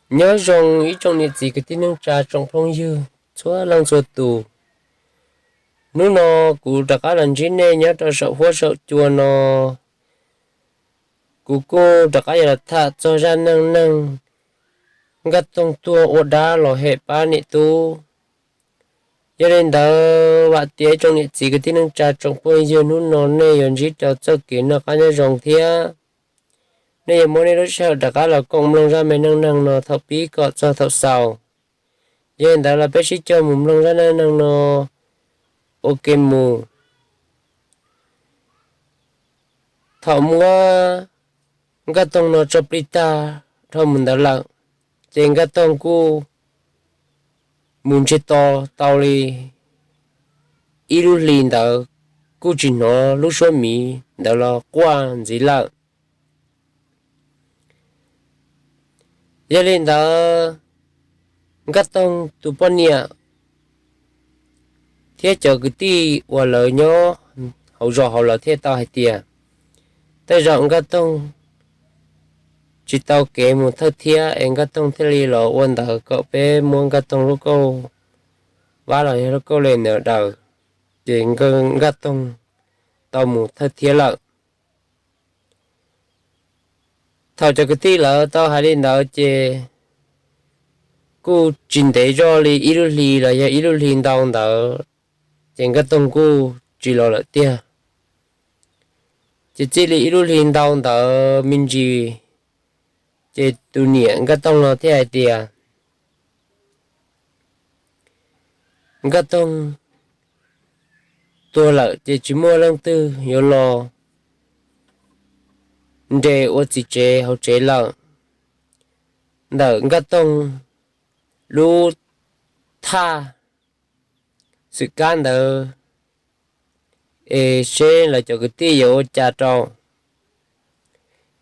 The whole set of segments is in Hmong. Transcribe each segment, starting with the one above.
Nyob zoo ib tsoom niam txiv kwv tij neej tsa tsoom phooj ywg txhua leej txhua tus. Hnub no kuv rov qab los ntsib nej nyob rau saum huab saum cua no. Kuv kuj rov qab yuav los tham txog zaj neej neeg Nkaj Toog tuag ua dab los hem pab niam tub. Yog li ntawd vam tias ib tsoom niam txiv kwv tij neej tsa tsoom phooj ywg hnub no nej yuav ntsib rau txoj kev noj qab nyob zoo thiab nej yuav muab nej lub sij hawm rov qab los koom mloog zaj me neej neeg no thaum pib kom txog thaum xaus. Yog li ntawd los peb sib cog mus mloog zaj neej neeg no ua ke mus. Thaum muab Nkaj Toog no tso plig tag dhau mus ntawd lawm, ces Nkaj Toog kuj mus ntsiag to tau li ib lub hlis ntawd kuj tsis hnov lub suab miv ntawd los quaj ntxiv lawm. Yog li ntawd, Nkaj Toog tus poj niam thiab cov kwv tij uas lawv nyob hauv zos hauv lawv thiaj tau hais tias, tej zaum Nkaj Toog tsis tau kev mus thawj thiab es Nkaj Toog thiaj li los ua ntawd kom peb muab Nkaj Toog lub kauj vab los yog lub kauj le ntawd daws, ces Nkaj Toog tau mus thawj thiab lawm. Thaum cov kwv tij lawv tau hais li ntawd ces kuj tsis ntev zoj li ib lub hli los yog ib lub hli ntau ntawd, ces Nkaj Toog kuj tsis los lawm tiag. Ces txij li ib lub hli ntau ntawd me ntsis, ces tus niam Nkaj Toog no thiaj hais tias, Nkaj Toog tuag lawm ces tsis muaj leej twg yuav los nres ua txiv tsev hauv tsev lawm. Ntawm Nkaj Toog lub thaj xwm kab ntawd es seb lawv cov kwv tij yuav ua cas rau.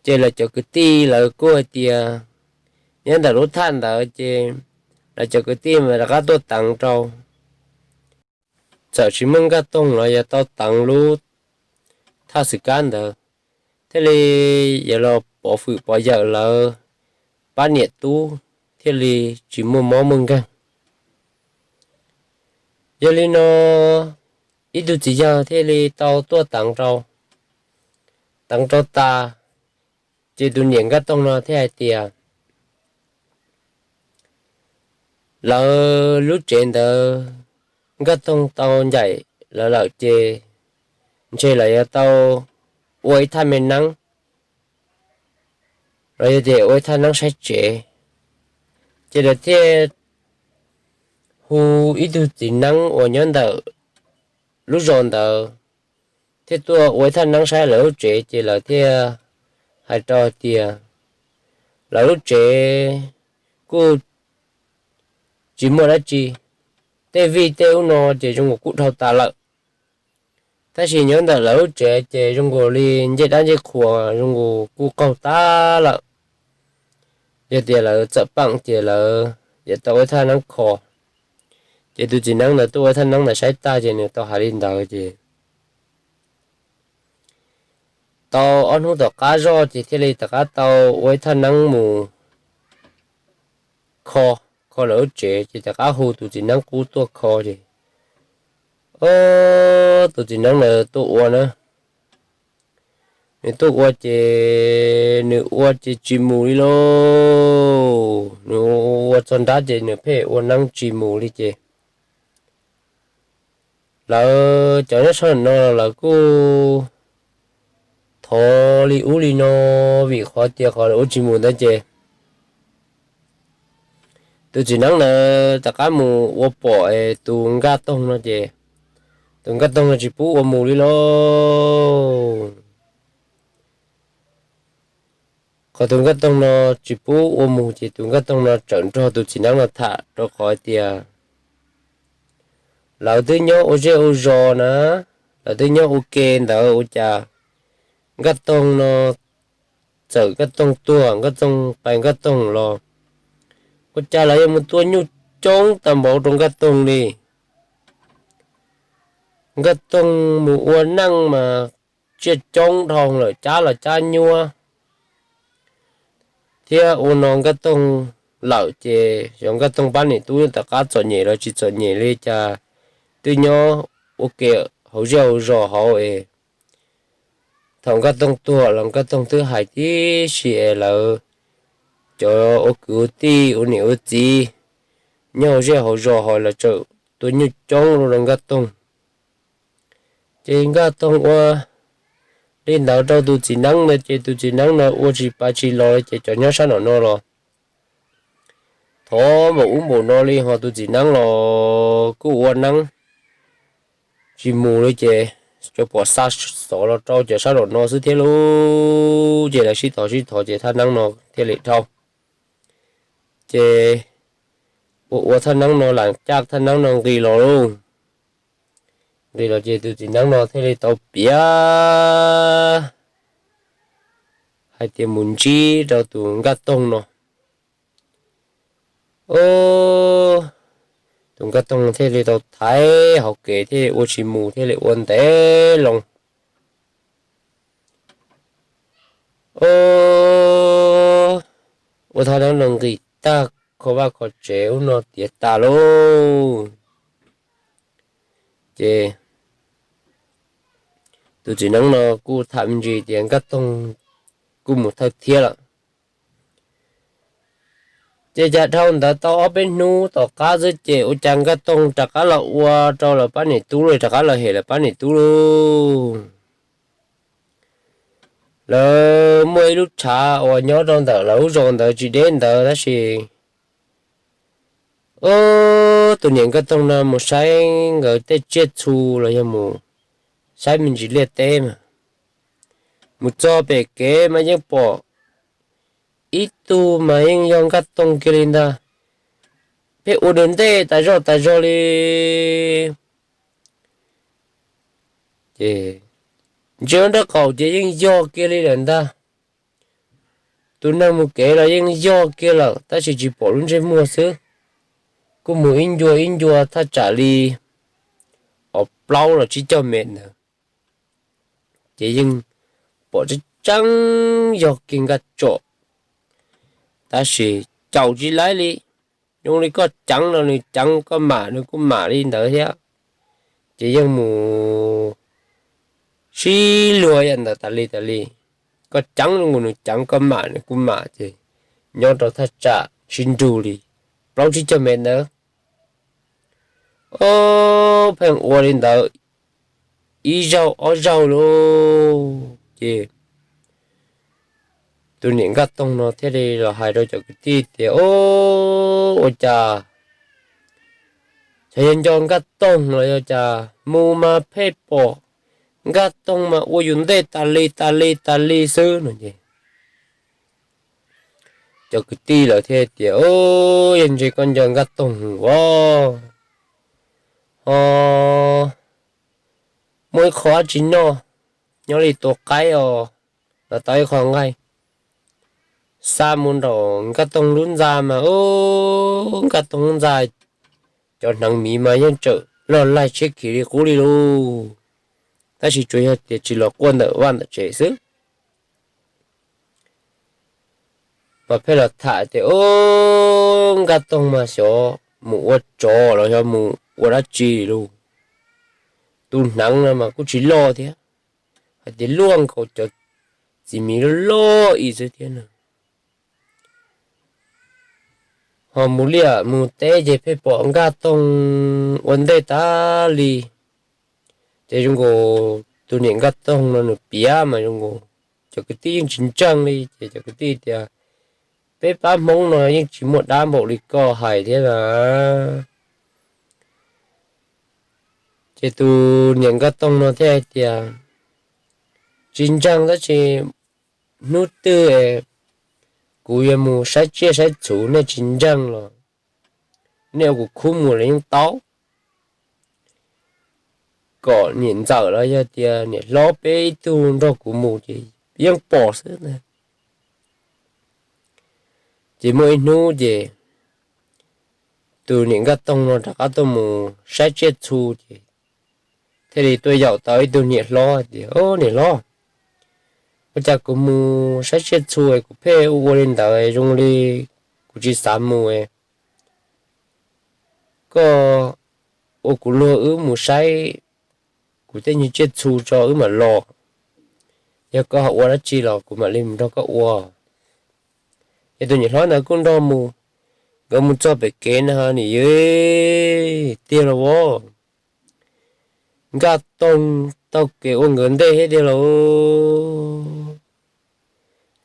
Ces lawv cov kwv tij lawv kuj hais tias, nyob ntawm lub thaj ntawd ces lawv cov kwv tij mas rov qab tuaj teev rau. Txawm tsis muaj Nkaj Toog los yuav tau teev lub thaj xwm kab ntawd, thiaj li yuav los pov fwm pov yawm lawv pab niam tub thiaj li tsis muaj mob muaj nkeeg. Yog li no, ib tug txiv yawg thiaj li tau tuaj teev rau. Teev rau tas, ces tus niam Nkaj Toog no thiaj hais tias, lawv lub tsev ntawd Nkaj Toog tau ncaim lawv lawm ces ntshe lawv yuav tau ua ib thaj me neeb los yog tias ua ib thaj neeb saib tsev. Ces lawv thiaj hu ib tug txiv neeb uas nyob ntawm lub zos ntawd thiaj tuaj ua ib thaj neeb saib lawv lub tsev, ces lawv thiaj hais rau hais tias, lawv lub tsev kuj tsis muaj dab tsi, tej vij tej ub no ces zoo nkaus kuj dhau tas lawm. Tab sis nyob ntawm lawv lub tsev ces zoo nkaus li ncej dab ncej qhua zoo nkaus kuj qaug tag lawm. Yog tias lawv txawm peem ces lawv yuav tau ua ib thaj neeb kho. Ces tus txiv neeb ntawd tuaj ua ib thaj neeb ntawd saib tag ces nws tau hais li ntawd ces tau ob hnub tom qab zoj ces thiaj li tom qab tau ua ib thaj neeb mus kho, kho lawv lub tsev ces tom qab hu tus txiv neeb qub tuaj kho ces, o, tus txiv neeb ntawd tuaj ua na, nws tuaj ua ces nws ua ces tsis mus li lauj. Nws ua txog nrab ces nws pheej ua neeb tsis mus li ces lawv cov nyob saum no lawv kuj thov li ub li no, vim qhov tias qhov lawv ua tsis mus ntawd ces tus txiv neeb ntawd rov qab mus ua pom tus Nkaj Toog no ces tus Nkaj Toog no tsis pub ua mus li lauj. Qhov tus Nkaj Toog no tsis pub ua mus ces tus Nkaj Toog no txawm nrog tus txiv neeb no tham rau qhov tias lawv twb nyob ua zej ua zos na, lawv twb nyob ua ke ntawd ua cas Nkaj Toog no txawm Nkaj Toog tuag, Nkaj Toog pais, Nkaj Toog los, ua cas lawv yuav mus tua nyuj coob tag npaum rau Nkaj Toog li. Nkaj Toog mus ua neej mas tsiaj coob dhau lawm, cab los cab nyuaj thiab ua no Nkaj Toog lawm ces xyov Nkaj Toog pab niam tub tom qab txom nyem los tsis txom nyem li cas twb nyob ua ke hauv zej hauv zos hauv es. Thaum Nkaj Toog tuag los Nkaj Toog twb hais tib si es lawv cov ua kwv ua tij ua niam ua txiv nyob hauv zej hauv zos hauv lawv txawm tua nyuj coob rau Nkaj Toog. Ces Nkaj Toog ua li ntawd rau tus txiv neeb ntawd ces tus txiv neeb no ua tsis pa tsis los li ces cov nyob sab nram no los thov npaum ub npaum no li ho tus txiv neeb los kuj ua neeb tsis mus li ces cov pom xa xov los rau cov sab nram no xwb thiab lauj. Ces lawv sib thov sib thov ces thaj neeb no thiaj li dhau. Ces ua ua thaj neeb no lam caj thaj neeb no nqis los lauj. Nqis los ces tus txiv neeb no thiaj li tau piav hais tias mus ntsib rau tus Nkaj Toog no. Tus Nkaj Toog no thiaj li tau thaiv hauv kev thiaj li ua tsis mus thiaj li ua ntev loo. Ua thaj neeb no nqis tag kho vaj kho tsev ub no tiav tas lauj. Ces tus txiv neeb no kuj tham me ntsis tias Nkaj Toog kuj mus thawj thiab lawm. Ces cas dhau ntawd tau ob peb hnub tom qab xwb ces ua cas Nkaj Toog rov qab los ua rau lawv pab niam tub li, rov qab los hem lawv pab niam tub lauj. Lawv muaj ib lub tshav uas nyob rau ntawm lawv lub zos ntawd tsis deb ntawd tab sis tus niam Nkaj Toog no mus saib nkawd tej tsiaj txhu los yog mus saib me ntsis liaj teb mas mus txog pem kev mas yeej pom ib tug mas yeej yog Nkaj Toog kiag li ntag. Pheej ua dua ntej tas zog tas zog li. Ces ntsia nraub qaum ces yeej yog kiag li lawm ntag. Tus neeg mus kev los yeej yog kiag lawm tab sis tsis pom lub ntsej muag xwb. Kuj mus ib ncua ib ncua thaj tsam li ob plaub los tsib caug mev ntawd ces yeej pom tseeb tseeb yog kiag Nkaj Tsom. Tab sis caum tsis laib li, zoo li koj ceev los nws ceev, koj mam nws kuj mam li ntawd thiab. Ces yeej mus sib luag ntawd tas li tas li, koj ceev los nws ceev, koj mam nws kuj mam ces nyob rau thaj tsam sib nrug li plaub tsib caug mev ntawd. Pheej ua li ntawd ib zaug ob zaug lauj ces tus niam Nkaj Toog no thiaj li los hais rau cov kwv tij tias, Ua cas xyov yog nco Nkaj Toog los yog cas mus mas pheej pom Nkaj Toog mas ua yus ntej tas li tas li tas li xwb no ces cov kwv tij lawv thiaj tias, Yog ntshe koj nco Nkaj Toog os, ho muaj ib qho dab tsi noj, nyob li tua qaib os, los tau ib qho nqaij xa mus nraum Nkaj Toog lub ntxa mas, Nkaj Toog lub ntxa cov hneev miv mas yeej tseem loj laij tshiab khiv li qub li lauj. Tab sis tsuas yog tias tsis los quaj ntawm vaj ntawm tsev xwb. Mas pheej los tham tias, Nkaj Toog mas xyov mus ua tsov los xyov mus ua dab tsi lauj. Tus hneev no mas kuj tsis loj thiab, hais tias luaj nkaus cov txiv miv loj loj ib xwb thiab no. Ho mus liaj mus teb ces pheej pom Nkaj Toog ua ntej tas li. Ces zoo nkaus tus niam Nkaj Toog no nws piav mas zoo nkaus cov kwv tij yeej tsis ntseeg li ces cov kwv tij tias, Peb pab Hmoob no yeej tsis muaj dab npaum li koj hais thiab na. Ces tus niam Nkaj Toog no thiaj hais tias, Tsis ntseeg tab sis hnub twg kuv yuav mus saib tsiaj saib txhu nej tsis ntseeg los nej ua kuv khub mus los yeej tau. Kom niam ntxawm los yog tias niam hlob peb ib tug nrog kuv mus ces yeej pom xwb ntag. Ces muaj ib hnub ces tus niam Nkaj Toog no rov qab tuaj mus saib tsiaj txhu ces thiaj li tuaj yaum tau ib tug niam hlob tias, Niam hlob, ua cas kuv mus saib tsiaj txhu kuv pheej ua ua li ntawd zoo li kuv tsis xav mus. Koj ua kuv luag wb mus saib kuv tej nyuag tsiaj txhu tso wb mam los. Yog koj ho ua dab tsi los kuv mam li mus nrog koj ua. Ces tus niam hlob ntawd kuj nrog mus. Nkawd mus txog pem kev na, nim yog tiag los as, Nkaj Toog taug kev ua nkawd ntej thiab tiag lauj.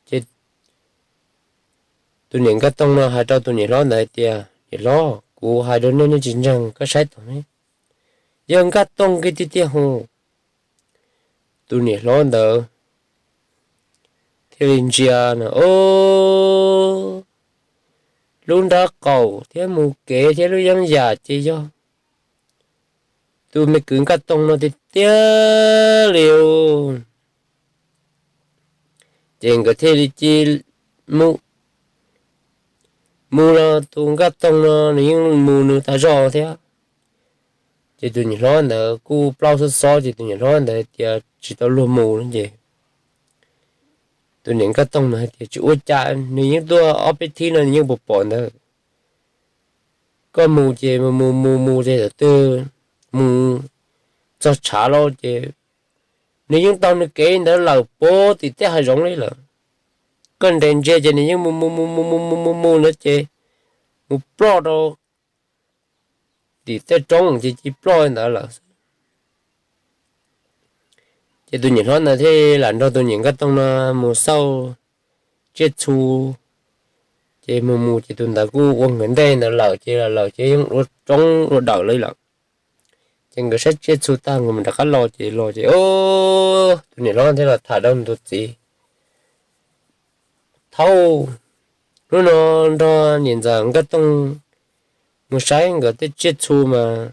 Ces tus niam Nkaj Toog no hais rau tus niam hlob ntawd hais tias, Niam hlob, kuv hais rau nej nej tsis ntseeg, koj saib tau ne, yog Nkaj Toog kiag tiag tiag hos. Tus niam hlob ntawd thiaj li ntsia na, o, lub nraub qaum thiab mus kev thiab lub yeeb yam ces yog tus me kwv Nkaj Toog no tiag tiag li. Ces nkawd thiaj li cia li mus, mus los tus Nkaj Toog no nws yeej mus nws tas zog thiab. Ces tus niam hlob ntawd kuj plaub xob xob ces tus niam hlob ntawd tias tsis tau luag mus no ces tus niam Nkaj Toog no hais tias, Tsis ua cas, nws yeej tuaj ob peb thib no nws yeej pom pom ntawd. Koj mus ces mus mus mus mus ces thaum twg mus txog tshav lawm ces nws yeej taug nws kev ntawd lawm puag tim tej hav zoov li lawm. Koj nres ntsia ces nws yeej mus mus mus mus mus mus mus mus ntawd ces mus ploj rau tim tej roob ces cia li ploj li ntawd lawm. Ces tus niam hlob ntawd thiaj lam nrog tus niam Nkaj Toog no mus xauj tsiaj txhu. Ces mus mus ces tus ntawd kuj ua nkawd ntej ntawd lawm ces lawm ces yeej ua roob ua dawm li lawm. Ces nkawd saib tsiaj txhu tag nkawd mam rov qab los ces los ces tus niam hlob thiaj los tham rau tus txiv, Thaub, hnub no nrog niam ntxawm Nkaj Toog mus saib nkawd tej tsiaj txhu mas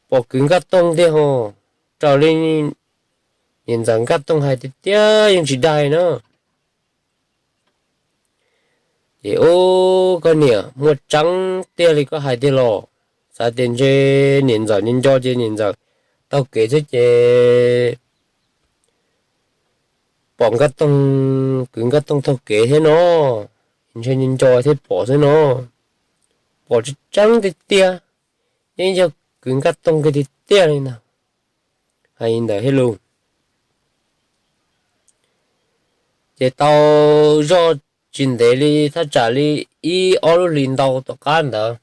pom kwv Nkaj Toog tiag hos, raws li niam ntxawm Nkaj Toog hais tiag tiag yeej tsis dai na. Ces ub, koj niam, muaj tseeb tiag li koj hais tiag los? Xav tias ntshe niam ntxawm nco nco ces niam ntxawm taug kev xwb ces pom Nkaj Toog, kwv Nkaj Toog taug kev thiab no, ntshe nco nco thiab pom xwb no. Pom tseeb tseeb tiag tiag, yeej yog kwv Nkaj Toog kiag tiag tiag li ntag. Hais li ntawd thiab lauj. Ces tau zoj tsis ntev li thaj tsam li ib ob lub hlis ntau tom qab ntawd,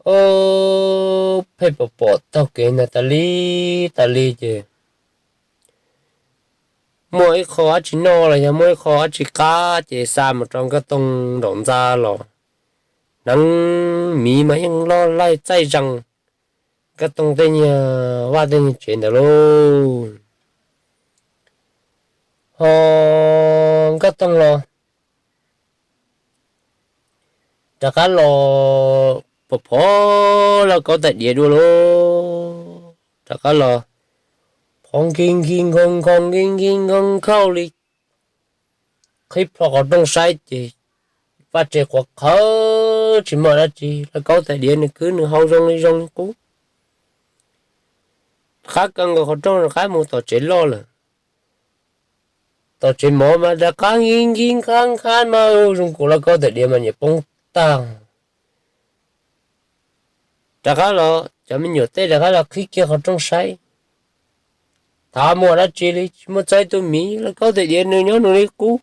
o, pheej pom pom taug kev ntawd tas li tas li ces muaj ib qho dab tsi noj los yog muaj ib qho dab tsi qab ces xa mus rau Nkaj Toog nraum ntxa los hneev, miv mas yeej loj laij txaij zees Nkaj Toog tej nyuag vaj tej nyuag tsev ntawd lauj. Ho Nkaj Toog los rov qab los phov phov lauj kaub tais diav dua lauj. Rov qab los phov nkig nkig nkhaus nkhaus nkig nkig nkhaus nkhaus li. Qhib plho qhov rooj saib ces vaj tse qhuav qhawv tsis muaj dab tsi, lauj kaub tais diav nws khwb nws hau zoo li zoo li qub. Rov qab kaw nkaus qhov rooj rov qab mus tom tsev loj lawm. Tom tsev mov mas rov qab nkig nkig nqhab nqhab mas zoo nkaus lauj kaub tais diav mas nyiam poob tag. Rov qab los cov me nyuam tej rov qab los qhib kiag qhov rooj saib, thaum muaj dab tsi li tsis muaj txog ib tug miv, lauj kaub tais diav nws nyob nws li qub.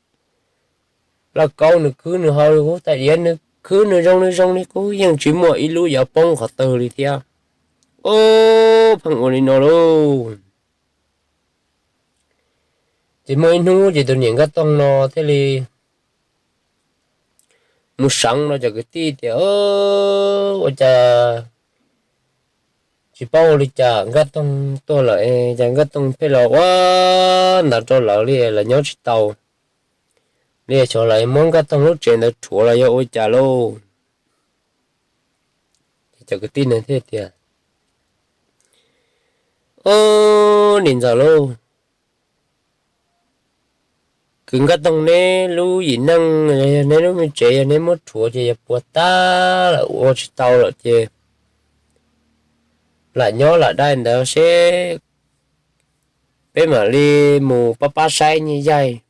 Lauj kaub nws khwb nws hau li qub, tais diav nws khwb nws zoo li zoo li qub, yeej tsis muaj ib lub yuav poob qhov twg li thiab. Ub, pheej ua li no lauj. Ces muaj ib hnub ces tus niam Nkaj Toog no thiaj li mus seev rau cov kwv tij tias, ua cas tsis paub ua li cas Nkaj Toog tuaj lawm es cas Nkaj Toog pheej los ua ntawd rau lawv li, lawv nyob tsis tau li, xyov lawv muab Nkaj Toog lub tsev ntawd rhuav los yog ua cas lauj. Ces cov kwv tij no thiaj tias, Ub, niam ntxawm lauj, kwv Nkaj Toog neb lub yim neej los yog neb lub me tsev yog neb muab rhuav ces yog puas tag lawm ua tsis tau lawm ces lam nyob lam dai ntawd seb peb mam li mus pab pab saib nyiaj yaig.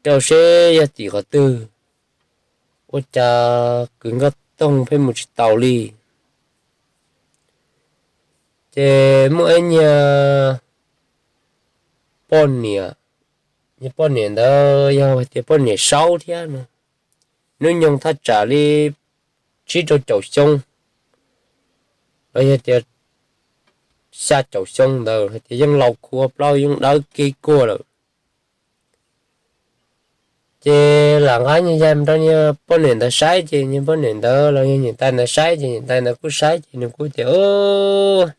rau seb yog tim qhov twg, ua cas kwv Nkaj Toog pheej mus tsis taus li. Ces muaj ib nyuag poj niam, nyuag poj niam ntawd yog hais tias poj niam saub thiab no, hnub nyoog thaj tsam li tsib rau caum xyoo, los yog tias xya caum xyoo ntawd, hais tias yeej laus khua plaub yeej dawb kiag kuag lawm. Ces lam nqa nyuag yaig mus rau nyuag poj niam ntawd saib, ces nyuag poj niam ntawd los yog niam tais ntawd saib, ces niam tais ntawd kuj saib ces nws kuj tias,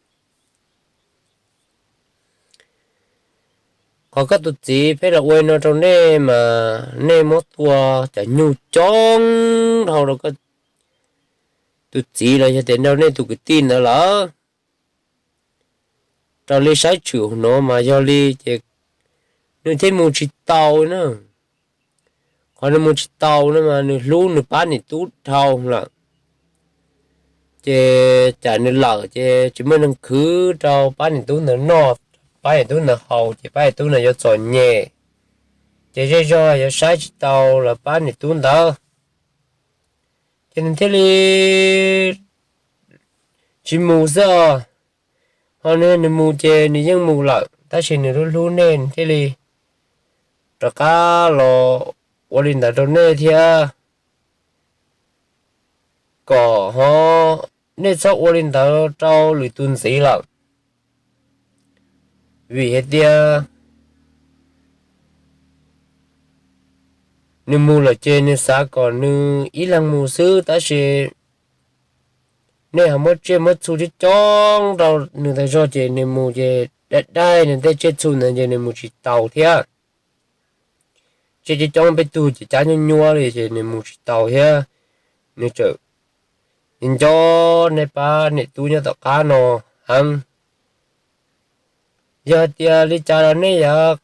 Qhov koj tus txiv pheej los ua li no rau nej mas nej muab tua cov nyuj coob dhau rau koj tus txiv los yog tias rau nej tus kwv tij ntawd lawm. Raws li saib tshwm hauv no mas yog li ces nws thiaj mus tsis taus na. Qhov nws mus tsis taus no mas nws hlub nws pab niam tub dhau lawm. Ces cas nws lawm ces tsis muaj neeg khwv rau pab niam tub ntawd noj, pab niam tub ntawd haus, ces pab niam tub ntawd yuav txom nyem, ces zej zog yuav saib tsis taus los pab niam tub ntawd. Ces nws thiaj li tsis mus xwb os. Ho nws mus ces nws yeej mus lawm, tab sis nws hlub hlub nej, nws thiaj li rov qab los ua li ntawd rau nej thiab. Kom ho nej txhob ua li ntawd rau lwm tus ntxiv lawm. Vim hais tias nws mus lawm ces nws xav kom nws ib leeg mus xwb, tab sis nej ho muab tsiaj muab txhu coob coob rau nws tas zog ces nws mus ces dai dai nws tej tsiaj txhu ntawd ces nws mus tsis taus thiab. Tsiaj coob coob peb tug ces cab nyuaj nyuaj li ces nws mus tsis taus thiab. Nws tseem nco nej pab niam tub nyob tom qab no heev. Yog hais tias li cas los nej yuav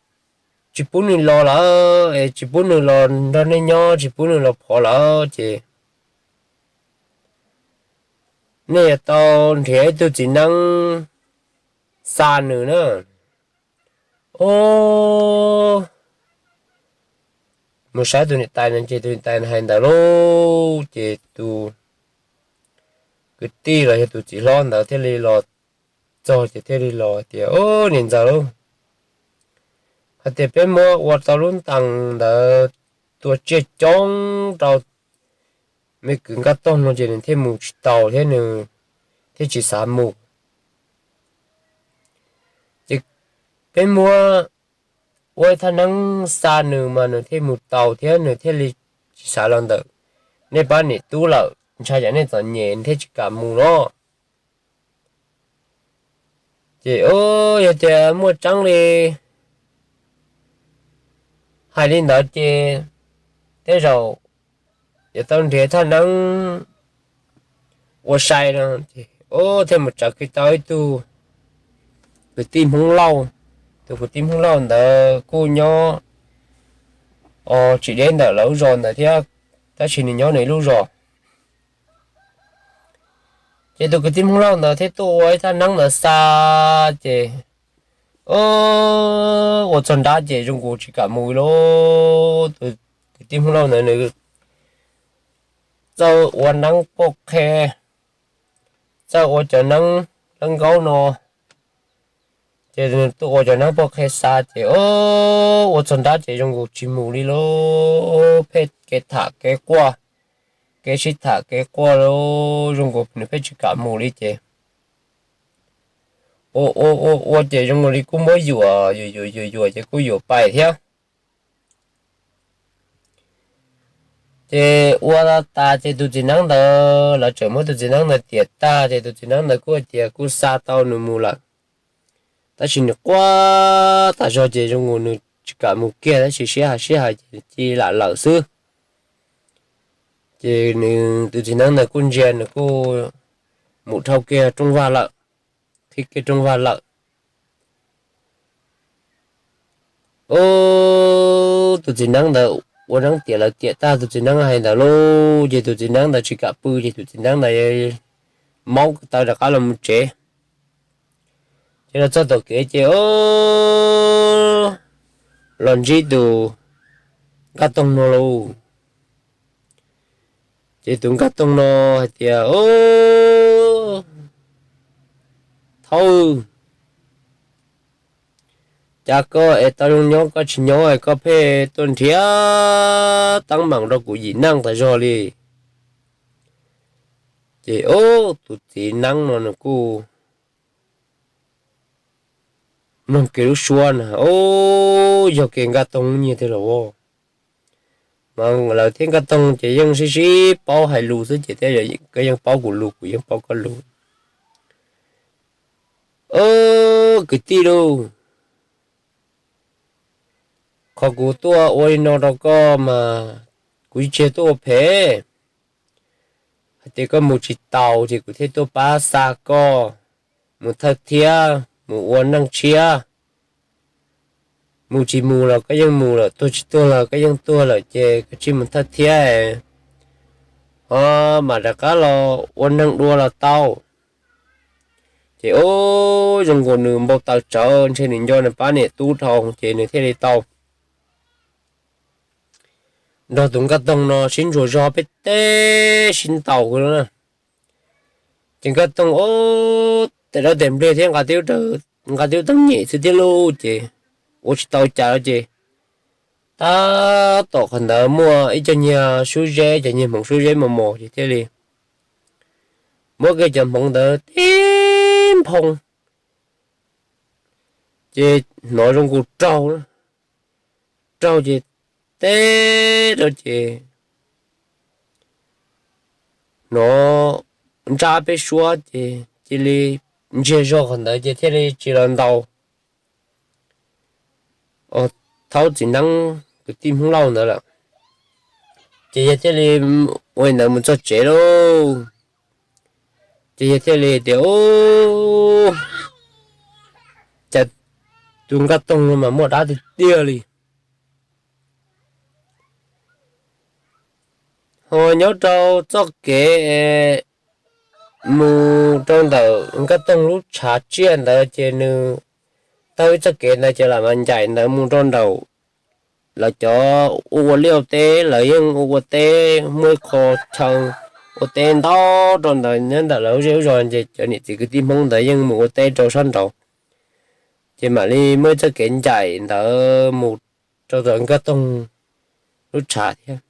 tsis pub nws los lawm es tsis pub nws los nrog nej nyob, tsis pub nws los phov lawm ces nej yuav tau nrhiav ib tug txiv neeb xa nws na. Os, mus saib tus niam tais no ces tus niam tais hais ntawd lauj, ces tus kwv tij los yog tus txiv hlob ntawd thiaj li los txog ces thiaj li los tias, Os, niam ntxawm lauj, hais tias peb muab ua tau lub ntees ntawd tua tsiaj coob rau me kwv Nkaj Toog no ces nws thiaj mus tsis taus thiab nws thiaj tsis xav mus. Ces peb muab ua ib thaj neeb xa nws mas nws thiaj mus taus thiab nws thiaj li tsis xav los ntawm nej pab niam tub lawm, ntshai tsam nej txom nyem nws thiaj tsis kam mus no. Ces yog tias muaj tseeb li hais li ntawd ces tej zaum yuav tau nrhiav thaj neeb ua sai no. Thiaj mus tsawv kiag tau ib tug kwv tij Hmoob Lauj. Tus kwv tij Hmoob Lauj ntawd kuj nyob tsis deb ntawm lawv lub zos ntawd thiab, tab sis nws nyob nws lub zos. Ces tus kwv tij Hmoob Lauj ntawd thiaj tuaj ua ib thaj neeb ntawd xa, ces ua txog nrab ces zoo nkaus tsis kam mus li lauj. Tus kwv tij Hmoob Lauj ntawd nws txawj ua neeb poj qhe, txawj ua cov neeb dawb nkaub no. Ces nws tuaj ua cov neeb poj qhe xa ces ua txog nrab ces zoo nkaus tsis mus li lauj. Pheej kev tham kev quaj, kev sib tham kev quaj lauj, zoo nkaus nws pheej tsis kam mus li ces ua ua ua ua ces zoo nkaus li kuj muab yuam yuam yuam yuam yuam ces kuj yuam pais thiab. Ces ua tas ces tus txiv neeb ntawd lawv tseem muab tus txiv neeb ntawd tiam tag ces tus txiv neeb ntawd kuj hais tias kuj xa tau nws mus lawm, tab sis nws quaj tas zog ces zoo nkaus nws tsis kam mus kiag tab sis sib hais sib hais ces cia li lam lawm xwb. Ces nws tus txiv neeb ntawd kuj ntsia nws kuj mus dhau kiag rooj vag lawm, qhib kiag rooj vag lawm. Ub, tus txiv neeb ntawd ua neeb tiam lawv tiam tag tus txiv neeb hais ntawd lauj, ces tus txiv neeb ntawd tsis kam pw ces tus txiv neeb ntawd maub ko taw rov qab los mus tsev. Ces los txog tom kev ces los ntsib tus Nkaj Toog no lauj. Ces tus Nkaj Toog no hais tias, Thaub, cas koj es tau zoo nyob koj tsis nyob es koj pheej tuaj nrhiav teeb meem rau kuv yim neej tas zog li. Ces tus txiv neeb no nws kuj mloog kiag lub suab na, o, yog kiag Nkaj Toog lub nyiag tiag los as. Mas lawv thiab Nkaj Toog ces yeej sib sib paub hais lus xwb ces thiaj, koj yeej paub kuv lus kuv yeej paub koj lus. Kwv tij lauj, qhov kuv tuaj ua li no rau koj mas kuv tsis yog tuaj ua phem, hais tias koj mus tsis taus ces kuv thiaj tuaj pab xa koj mus thawj thiab mus ua neej tshiab. Mus tsis mus los koj yeej mus lawm, tuag tsis tuag los koj yeej tuag lawm ces koj cia li mus thawj thiab, ho mam rov qab los ua neeg dua los tau. Ces ub, zoo nkaus nws npau taws tsawv, ntshe nws nco nws pab niam tub dhau ces nws thiaj li tau nrog tus Nkaj Toog no sib ntsuas zog peb teb sib ntaus na. Ces Nkaj Toog ub, tes dawb tes nplej thiab nqa twb teeb nyem xwb thiab lauj, ces ua tsis tau cas lawm ces tab tom qhov ntawd muaj ib co nyiag sub zeb, cov nyiag hmoov sub zeb mos mos ces thiaj li muab kiag cov hmoov ntawd tib nphoo, ces hnov zoo nkaus raug, raug ces teb rau ces hnov ntsab peb suab ces cia li ntsiag zog qhov ntawd ces thiaj li tsis los ntaus Thaub txiv neeb kwv tij Hmoob Lauj ntawd lawm. Ces yawg thiaj li ua li ntawd mus txog tsev lauj. Ces yawg thiaj li tias, ub, cas tus Nkaj Toog no mas muaj dab tiag tiag li. Ho nyob rau txoj kev mus rau ntawm Nkaj Toog lub tshav tsiaj ntawd ces nws taug ib txoj kev ntawd ces lam mas ncaim ntawd mus rau nraum lawv cov ua ua liaj ua teb, lawv yeej ua ua teb muaj ib qho chaw ua teb ntau rau ntawd nyob ntawm lawv lub zej lub zos ces cov niam txiv kwv tij Hmoob ntawd yeej mus ua teb rau sab nraud. Ces mam li muaj ib txoj kev ncaim ntawd mus rau ntawm Nkaj Toog lub tshav thiab.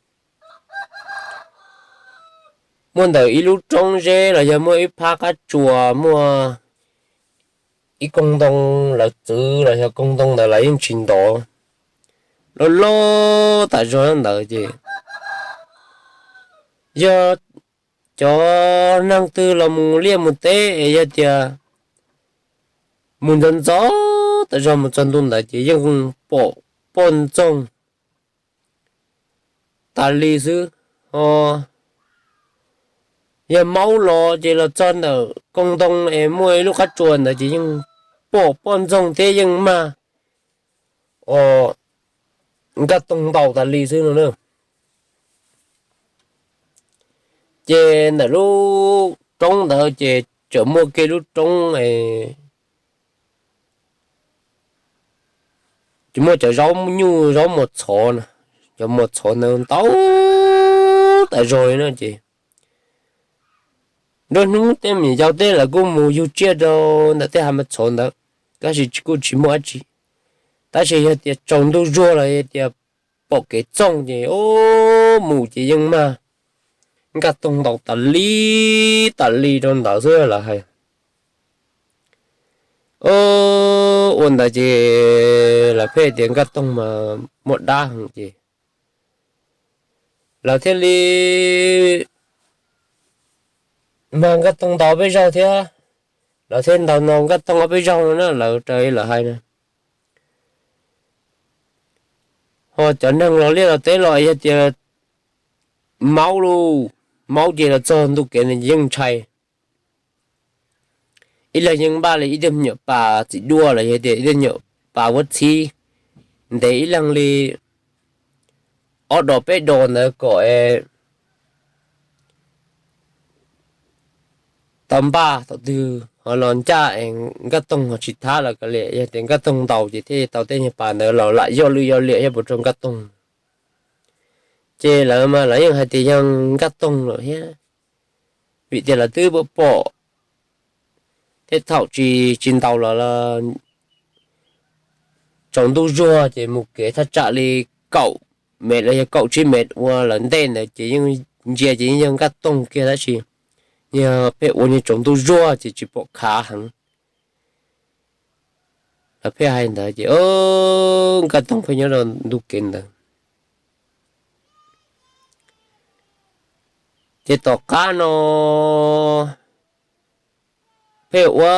Muaj ntawm ib lub roob zeb los yog muaj ib phab qab tsuas, muaj ib koog ntoo lawv txwv los yog koog ntoo ntawd lawv yeej tsis ntov, loj loj tas zog ntawd ces yog cov neeg twg los mus liaj mus teb es yog tias mus ntxov ntxov tas zog mus txog ntu ntawd ces yeej pom poj ntxoog tas li xwb. Ho yog maub los ces los txog ntawm koog ntoo es muaj ib lub qab tsuas ntawd ces yeej pom poj ntxoog thiab yeej mag os Nkaj Toog ntaus tas li xwb no na. Ces ntawm lub roob ntawd ces tseem muaj kiag lub roob, ces muaj cov zaub nyuj zaub mos txhov na, cov mos txhov ntawd ntau tas zog li no ces nruab hnub tej me nyuam yaus tej lawv kuj mus yug tsiaj rau ntawm tej hav mos txhov ntawd, tab sis kuj tsis muaj dab tsi. Tab sis yog tias tsaus ntuj zuag los yog tias pom kev txoog ces ub mus ces yeej mag Nkaj Toog ntaus tas li tas li rau ntawd xwb lawv hais. Ua ntawd ces lawv pheej tias Nkaj Toog mas muaj dab heev ces lawv thiaj li mag Nkaj Toog ntaus peb zaug thiab. Lawv thiaj ntaus ntaus Nkaj Toog ob peb zaug no na, lawv raws li lawv hais na. Ho cov neeg los liaj los teb los yog tias maub lauj, maub ces los txog ntu kev ntawd yeej ntshai. Ib leeg yeej npaj li ib tug me nyuam pas txiv duaj los yog tias ib tug me nyuam pas vuab txhib ntev ib leeg li ob dos peb dos ntawd kom tau npaj thaum twg ho los ncaj es Nkaj Toog ho tsis thab lawv kav liam, yog tias Nkaj Toog ntaus ces thiaj tau tej nyuag pas ntawd los lam yoj lwj yoj liam yog puas rau Nkaj Toog. Ces lawv mas lawv yeej hais tias yog Nkaj Toog lawm thiab, vim tias lawv twb pom pom, tej thaum tsis tsis ntaus los tsaus ntuj zuag ces mus kev thaj tsam li kaum mev los yog kaum tsib mev ua lawv ntej ntawd ces yeej ntsia ces yeej yog Nkaj Toog kiag tab sis yog pheej ua niag tsaus ntuj zuag ces tsis pom khav heev. Lawv pheej hais ntawd ces Nkaj Toog pheej nyob rau ntu kev ntawd. Ces tom qab no pheej ua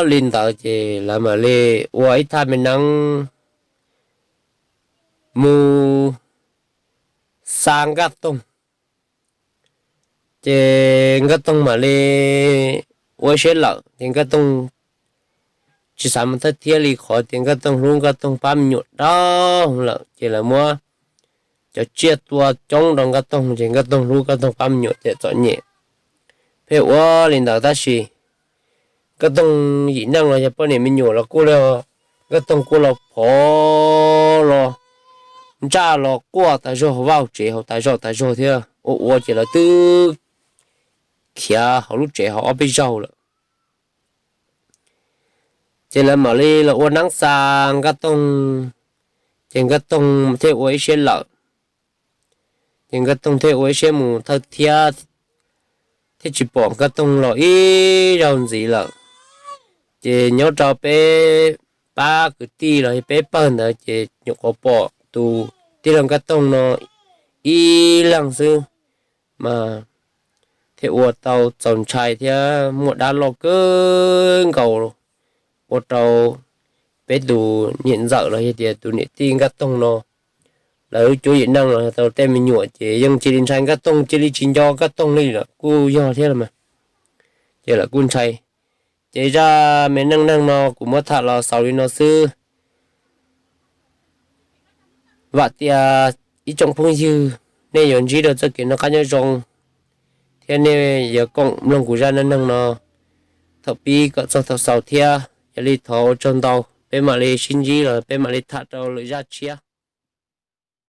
li ntawd ces lawv mam li ua ib thaj me neeb mus xa Nkaj Toog. Ces Nkaj Toog mam li ua ib siab lawm ces Nkaj Toog tsis xav mus thawj thiab li qhov tias Nkaj Toog hlub Nkaj Toog pab me nyuam dab lawm ces lawv muab cov tsiaj tua coob rau Nkaj Toog ces Nkaj Toog hlub Nkaj Toog pab me nyuam ces txom nyem. Pheej ua li ntawd tab sis Nkaj Toog yim neej los yog poj niam me nyuam los kuj li, Nkaj Toog kuj los phov los ntsaj los quaj tas zog hauv vaj hauv tsev hauv tas zog tas zog thiab ua ua ces lawv twb khiav hauv lub tsev hauv ob peb zaug lawm. Ces lawv mam li los ua neeb xa Nkaj Toog, ces Nkaj Toog thiaj ua ib siab lawm. Ces Nkaj Toog thiaj ua ib siab mus thawj thiab, thiaj tsis pom Nkaj Toog los ib zaug ntxiv lawm. Ces nyob rau peb pab kwv tij los yog peb pawg ntawd ces nyuam qhuav pom tus tij laug Nkaj Toog no ib leeg xwb mas thiaj ua tau txaus ntshai thiab muaj dab loj kawg nkaus ua rau peb tus niam ntxawm los yog tias tus niam tij Nkaj Toog no lawv cuab yim neej los yog tau tej me nyuam ces yeej cia li ntshai Nkaj Toog, cia li tsis nco Nkaj Toog li lawm kuj yog thiab los mas, ces lawv kuj ntshai. Ces zaj me neej neeg no kuv muab tham los xaus li no xwb. Vam tias ib tsoom phooj ywg nej yuav ntsib rau txoj kev noj qab nyob zoo thiab nej yuav koom mloog kuv zaj neej neeg no thaum pib kom txog thaum xaus thiab. Yog li thov ua tsaug ntau, peb mam li sib ntsib los peb mam li tham rau lwm zaj tshiab.